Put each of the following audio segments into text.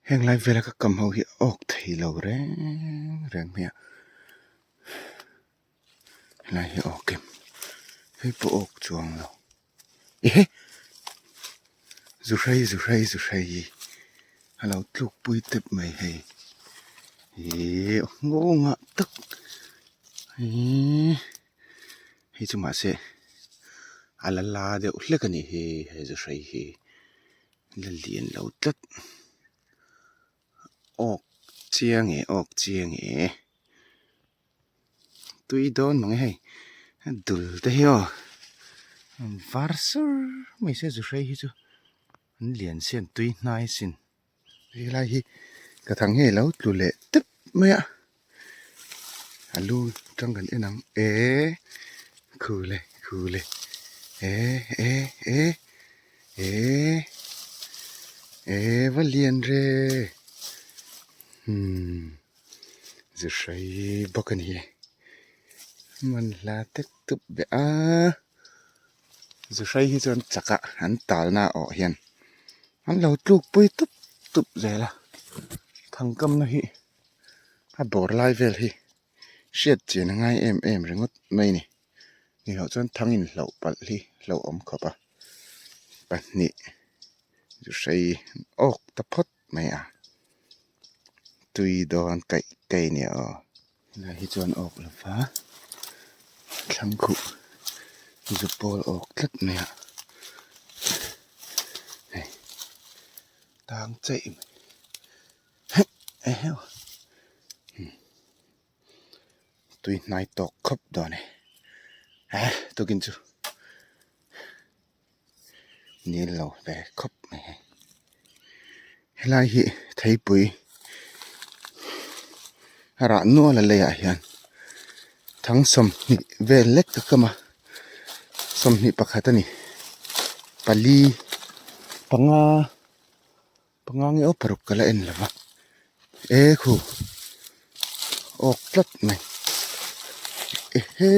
Heng lai vela ka kam ho hi a awk thei lo reng reng mai a helai hi a awk em hei pawh a awk chuang lo ehe zuhrei zuhrei zuhrei a lo tluk pui tep mai hei ihh nghawngah tak ihh hei chu mahse a la la deuh hlek a nih hi he zuhrei hi. La lian lo tlat awk chiang e awk chiang e tui dawn mang e hei dul te hi aw an var sur mai se zu hrei hi chu an lian si an tui hnai sin helai hi ka thang hi alo tlu leh tep mai a a lu tang kan en ang e khu le khu le e e e e e va lian re umm zu hrei bawk a ni e man hla tek tup be a zu hrei hi chuan chak a an tal na awh hian an lo tluk pui tup tup zel a thangkamna hi. A bawr lai vel hi hriat chian a ngai em em ringawt mai a ni ni loh chuan thang in hloh palh hi hlauhawm khawp a pahnih chu hrei awk ta phawt mai a tui dawn kaih kaih a ni aw helai hi chuan awk lo va thlang khuh zu pawl awk tlat mai a hei tang chaih mai. Tui hnai tawk khawp dawn e eh tukin chu nil lo ve khawp mai hei helai hi theipui a rah nual a leiah hian thang sawmhnih vel lek ka kam a 21 a ni pali panga. Panga nge aw paruk ka la en lo va e khu awk tlat mai ehe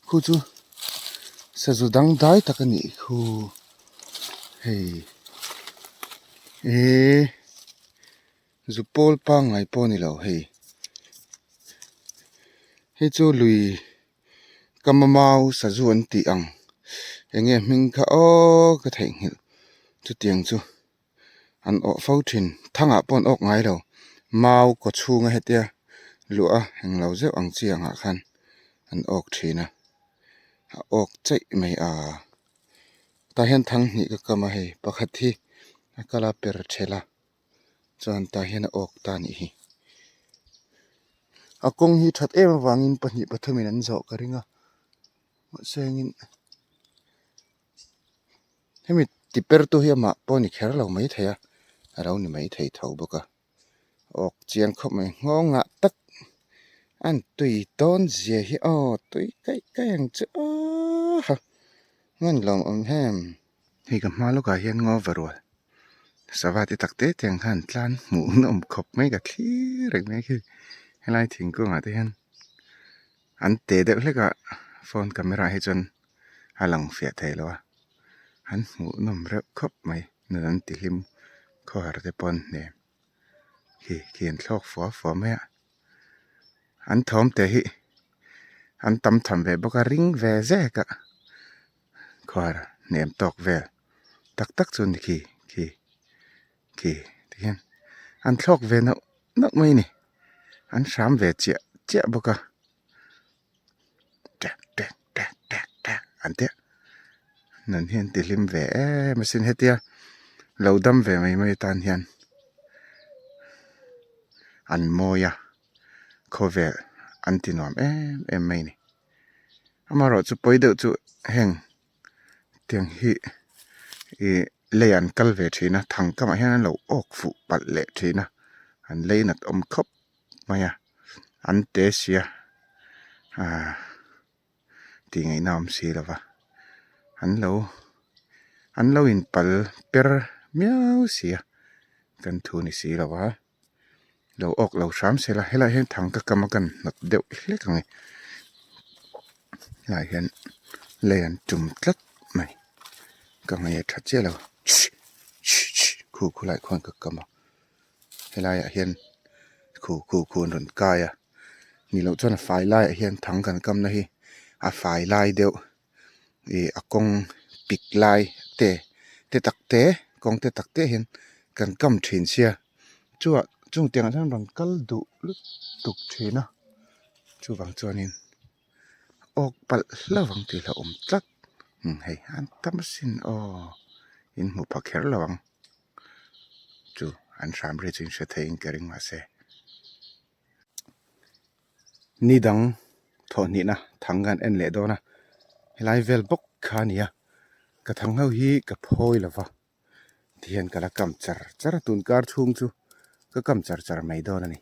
khu chu sazu dang dai tak a nih khu hei eh zu pawl pangngai pawh a ni lo hei hei chu lui ka mamau sazu an tih ang eng nge hming kha aw ka theihnghilh chutiang chu an awh fo thin thangah pawh an awk ngai lo mau kaw chhunga hetia luah a englo zeuh ang chi angah khan an awk thin a a awk chaih mai a tah hian thang hnih ka kam a hei pakhat hi a kal a per thelh a chuan tah hian a awk ta a nih hi a kawng hi that em avangin pahnih pathumin an zawh ka ring a mahse engin hemi ti per tu hi amah pawh a ni kher lo maithei a a lo ni maithei tho bawk a awk chiang khawp mai nghawng ah tak an tui dawn zia hi aw tui kaih kaih ang chu aw ha ngan lawm awm hem. Hei ka hma lawkah hian ngaw va rual sava te tak te te ang khan tlan hmuh na awm khawp mai ka thlir reng mai khi helai thingkungah te hian an te deuh hlek a phone camera hi chuan a lang fiah thei lo a an hmuh nawm reuh khawp mai nun an ti hlim khawhar te pawh an hnem khi khi an thlawk fua fua mai a an thawm te hi an tam tham ve bawk a ring ve zek a. Khuar hnem tawk vel tak tak chu ni khi khi khi ti hian an thlawk ve nauh nauh mai a ni an hram ve chiah chiah bawk a tek tek tek tek tek an tia nun hi an ti hlim ve em asin hetia lo dam ve mai mai atan hian an mawi a khawvel an ti nuam em em mai a ni. Amaherawh chu pawi deuh chu heng tiang hi ih lei an kal ve thin a thang kamah hian an lo awk fuh palh leh thin a an lei nat awm khawp mai a an te si a ahh tih ngaihna a awm si lo va an lo an lo inpal per miau si a kan thu ni si lo va. Lo awk lo hram se la helaiah hian thang ka kam a kan hnawt deuh hlek ang e helaiah hian lei an tum tlat mai ka ngaih a tha chiah lo khu khulaiah khuan ka kam a. Helaiah hian khu khu khu an rawn kai a ni loh chuan a fai laiah hian thang kan kamna hi a fai lai deuh ih a kawng pik lai te te tak te kawng te tak te hian kan kam thin sia chuah chung tiangah chuan rawn kal duh lutuk thin a chuvang chuanin awk palh hlauh ang tih hlauhawm tlat hei an tam asin aw in hmu pha kher lo ang chu an hram ri chu in hre theiin ka ring mahse ni dang thawhhnihna thang kan en leh dawn a helai vel bawk kha a ni a ka thang ho hi ka phawi lo va tihian ka la kam char char a tun kar chhung chu ka kam char char mai dawn a ni.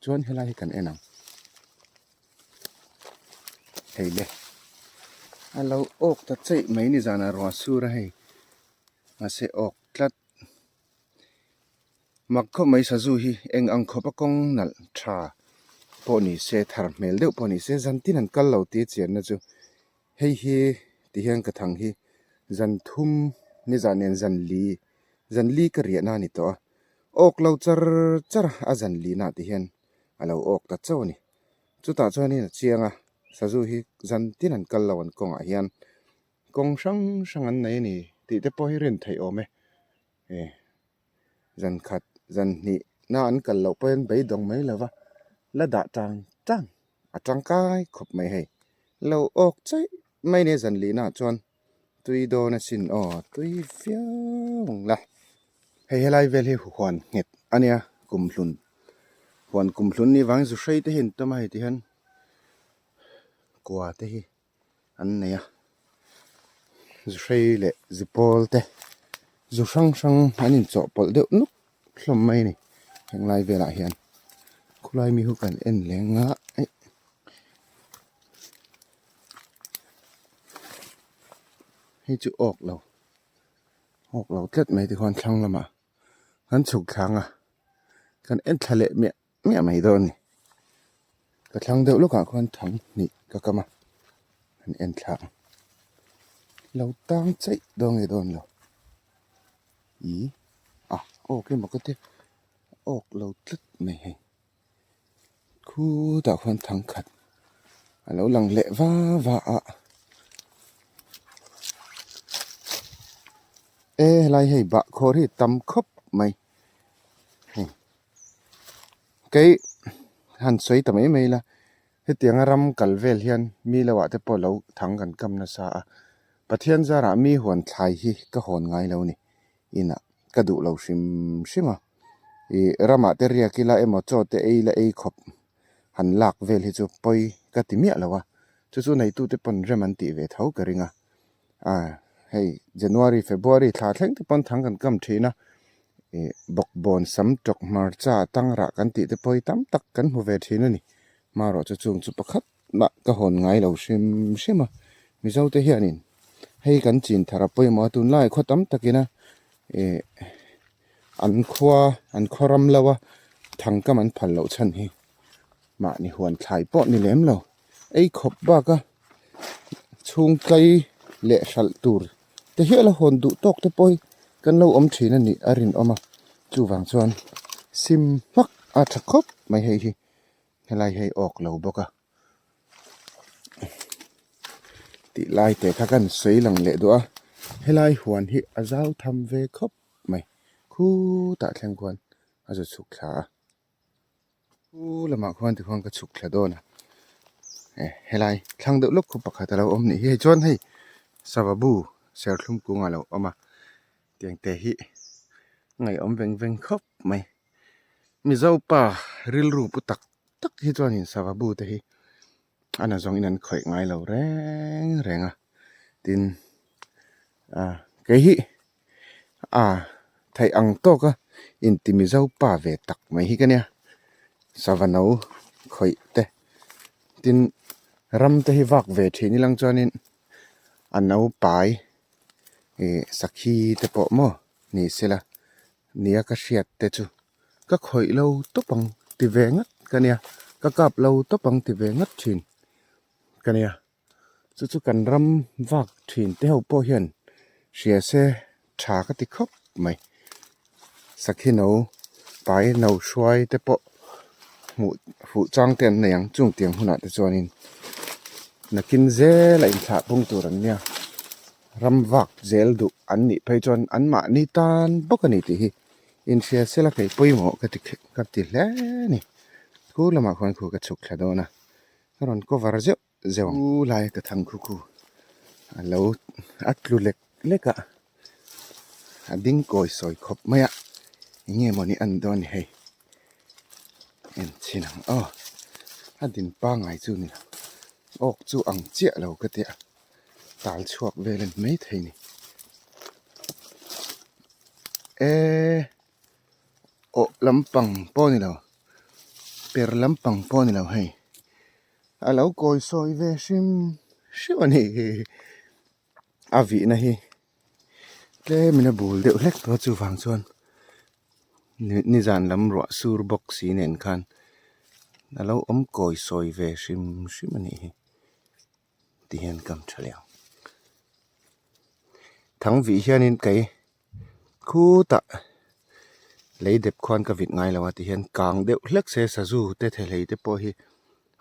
Chuan helai hi kan en ang. Hei le. A lo awk ta cheih mai ni zanah ruah sur a hei. Mahse awk tlat. Mak khawp mai sazu hi eng ang khawp a kawng nalh tha pawh ni se thar hmel deuh pawh ni se zan tin an kal lo tih a chianna chu hei hi ti hian ka thang hi zan thum ni zan nen zan li zan li ka riahna a ni tawh a. Awk lo char char a zan lihna ti hian a lo awk ta chauh a ni. Chutah chuanin a chiang a, sazu hi zan tin an kal lo an kawngah hian kawng hrang hrang an nei a ni tih te pawh hi rin theih awm e. E zan khat zan hnih na an kal loh pawhin beidawng mai lo va, la dah tang tang a tangkai khawp mai hei. Lo awk chaih mai nia zan lihna ah chuan tui dawn asin aw tui viau ang la. Hei helai vel hi huan nghet a nia kumhlun huan kumhlun ni vangin zu hrei te hi an tam a hei ti hian kua te hi an nei a zu hrei leh zu pawl te zu hrang hrang an inchawhpawlh deuh nuk hlawm mai a ni henglai velah hian khulai mi hu kan en leng a eih. Hei chu awk lo awk lo tlat mai tikhuan thlang lamah kan chhuk thlang a kan en thla leh miah miah mai dawn a ni ka thlang deuh lawkah khuan thang hnih ka kam a kan en thla ang lo tang chaih dawn nge dawn lo ih a awk emaw ka ti awk lo tlat mai hei. Khutah khuan thang khat a lo lang leh va va a e helai hei bahkhawr hi tam khawp mai hei kei han sawi ta mai mai la hetianga ram kal vel hian mi lo ah te pawh lo thang kan kam nasa a Pathian zarah mi huan thlai hi ka hawn ngai lo a ni inah ka duh lo hrim hrim a. Ih ramah te riak ila emaw chaw te ei la ei khawp han lak vel hi chu pawi ka ti miah lo a chu chu neitute pawn rem an tih ve tho ka ring a ah hei January February thla thleng te pawn thang kan kam thin a ih bawkbawn sam tawk hmarcha tangrah kan tih te pawh hi tam tak kan hmu ve thin a ni hmarawh chu chung chu pakhat mah ka hawn ngai lo hrim hrim a Mizo te hianin hei kan chin thar a pawimawh a tunlai khaw tam takin a ih an khua an khaw ram lo a thangkam an phal loh chhan hi mahni huan thlai pawh ni lem lo ei khawp bak a chhung tlai leh hralh tur te hial a hawn duh tawk te pawh hi kan lo awm thin a nih a rinawm a chuvang chuan sim hmak a tha khawp mai hei hi helai hi a awk lo bawk a. Tih lai te kha kan sawi lang leh duh a helai huan hi a zau tham ve khawp mai khutah thleng khuan a zu chhuk thla a khu lamah khuan tikhuan ka chhuk thla dawn a eh helai thlang deuh lawk khu pakhat a lo awm nih hi hei chuan hei sava bu serthlum kung a lo awm a tiang te hi ngaihawm veng veng khawp mai Mizo pa rilru pu tak tak hi chuanin sava bu te hi a na zawngin an khawih ngai lo reng reng a tin ah kei hi ah theih ang tawk a inti mizo pa ve tak mai hi ka nia sava no khawih te tin ram te hi vak ve thin ilang chuanin a no pai ih sakhi te pawh maw ni sela nia ka hriat te chu ka khawih lo tawp ang ti ve ngat ka nia ka kap lo tawp ang ti ve ngat thin ka nia chu chu kan ram vak thin te ho pawh hian hria se tha ka ti khawp mai. Sakhi no pai no hruai te pawh hmuh fuh chang te an nei ang chung tiang hunah te chuanin nakin zel a inthlah pung tur an nia ram vak zel duh an nih phei chuan anmahni tan bawk a ni tih hi inhria sela kei pawimawh ka ti ka ti hle a ni khu lamah khuan khu ka chhuk thla dawn a ka rawn cover zeuh zeuh ang. Chu lai ka thang khu khu a lo a tlu lek lek a a ding kawi sawi khawp mai a eng nge mawni an dawn ni hei en chhin ang aw a din pangngai chu ni lo awk chu ang chiah lo ka tia tal chhuak vel a ni maithei ni eee. Awh lampang pawh a ni lo per lampang pawh a ni lo hei a lo kawi sawi ve hrim hrim a ni a vihna hi tlemin a bul deuh hlek tawh a chuvang chuan nizan lam ruah sur bawk si nen khan a lo awm kawi sawi ve hrim hrim a nih hi ti hian kam tha leh ang thang vih hianin kei. Khutah lei dep khuan ka vit ngai lo a tihian kang deuh hlek se sazu te thehlei te pawh hi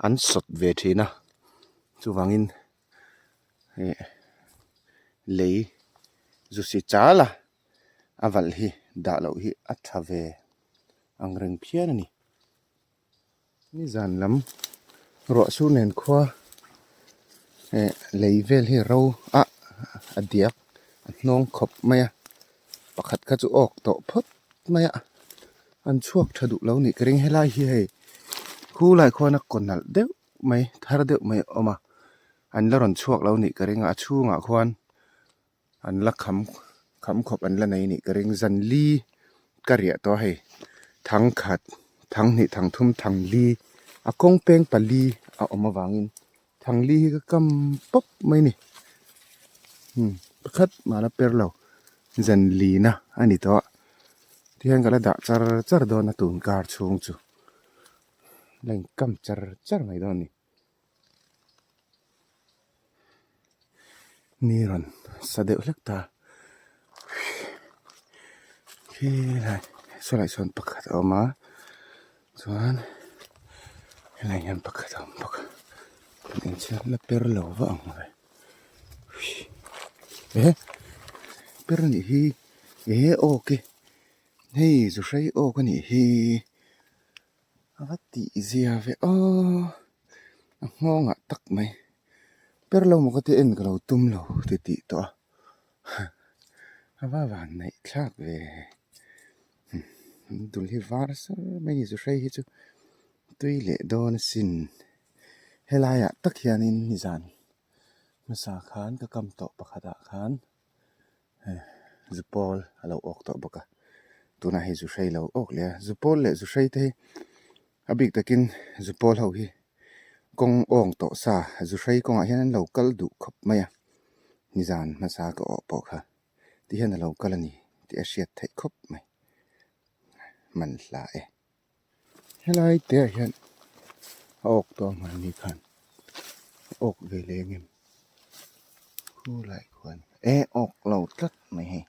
an sawt ve thin a chuvangin ih lei zu si chal a a valh hi dah loh hi a tha ve ang reng phian a ni. Nizan lam ruah sur nen khua eh lei vel hi ro a a diak a hnawng khawp mai a pakhat kha chu awk tawh phawt mai a an chhuak tha duh lo nih ka ring helai hi hei khu lai khuan a kaw nalh deuh mai thar deuh mai a awm a an la rawn chhuak lo nih ka ring a a chhungah khuan. An la kham kham khawp an la nei nih ka ring zan li ka riah tawh a hei thang khat thang hnih thang thum thang li a kawng peng pali a awm avangin thang li hi ka kam pawp mai a ni umm pakhat mah la per lo zan li na a ni tawh a tihian ka la dah char char dawn a tun kar chhung chu la inkam char char mai dawn a ni. Ni rawn sa deuh hlek ta helai sawlai sawn pakhat a awm a chuan helai hian pakhat a awm bawk a inchhiar la per lo vak ang le eh per a nih hi eh awk e hei zu hrei awk a nih hi. A va tih zia ve aw a nghawngah tak mai per lo maw ka ti en ka lo tum lo ti tih tawh a a va van neih thlak ve an dul hi var sar mai a ni zu hrei hi chu tui leh dawn asin helaiah tak hianin nizan hmasa khan ka kam tawh pakhatah khan. Zu pawl a lo awk tawh bawk a tunah hei zu hrei lo awk leh a zu pawl leh zu hrei te hi a bik takin zu pawl ho hi kawng awng tawh sa zu hrei kawngah hian an lo kal duh khawp mai a nizan hmasa ka awh pawh kha ti hian a lo kal a ni tih a hriat theih khawp mai man hla e. Helai te ah hian a awk tawh ang mahni khan a awk ve leh ang em khulai khuan e awk lo tlat mai hei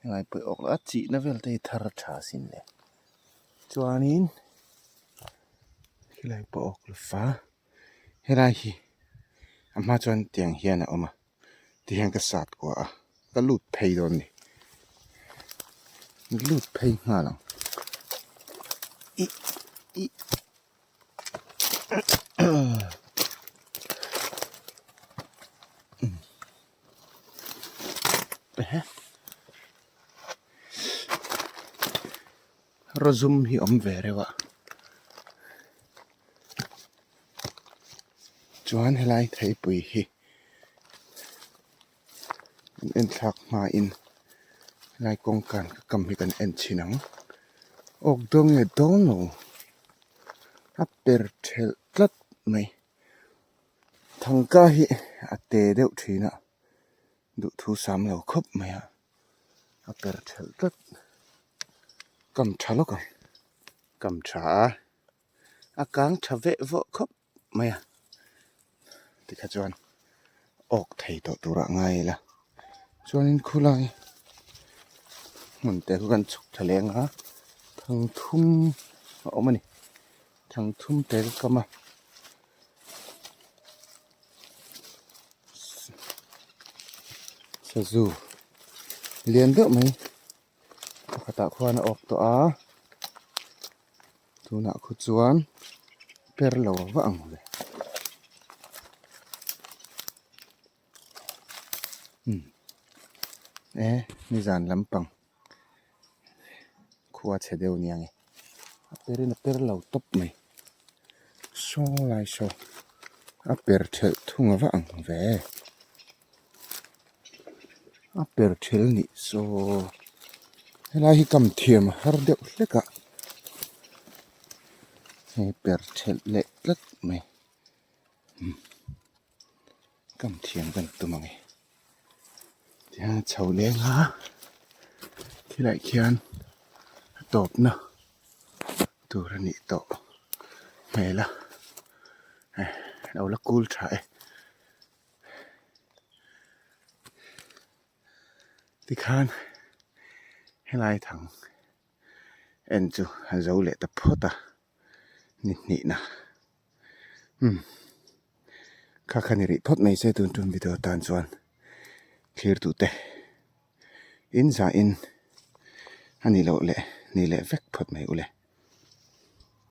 helai pawh hi awk lo a chihna vel te hi thar tha sin le chuanin helai pawh a awk lo fa helai hi a hma chuan tiang hian a awm a. Tihian ka sat kuah a ka lut phei dawn a ni lut phei nghal ang ih ih rawzum hi awm ve reuh a chuan helai theipui hi. An en thlak hmain helai kawngkan ka kam hi kan en chhin ang awk dawn nge dawn lo a per thelh tlat mai thangka hi a te deuh thin a duhthu sam lo khawp mai a a per thelh tlat kam tha lawk ang kam tha a a kang tha veh vawh khawp. mai a tikha chuan awk thei tawh turah ngai ila chuanin khulai. Hmun te khu kan chhuk thla leng a, thang thum a awm a ni. Thang thum te ka kam a. Sazu lian deuh mai pakhatah khuan a awk tawh a, tunah khu chuan per lo va ang ve. Umm e nizan lampang khua chhe deuh nia nge a per in a per lo tawp mai saw lai saw a per thelh thung a va ang ve a per thelh nih saw helai hi kam thiam a har deuh hlek a hei per thelh leh tlat mai. Kam thiam kan tum ang e. Tihian chho leng a, thilai khian a tawpna tur a nih tawh hmel a, eh lo la kul tha e. Tikhan helai thang en chu a zo leh ta phawt a. Ni hnihna umm kha kha ni rih phawt mai se tun tum video tan chuan thlir duh te in zah in a ni loh leh ni leh vek phawt mai ule.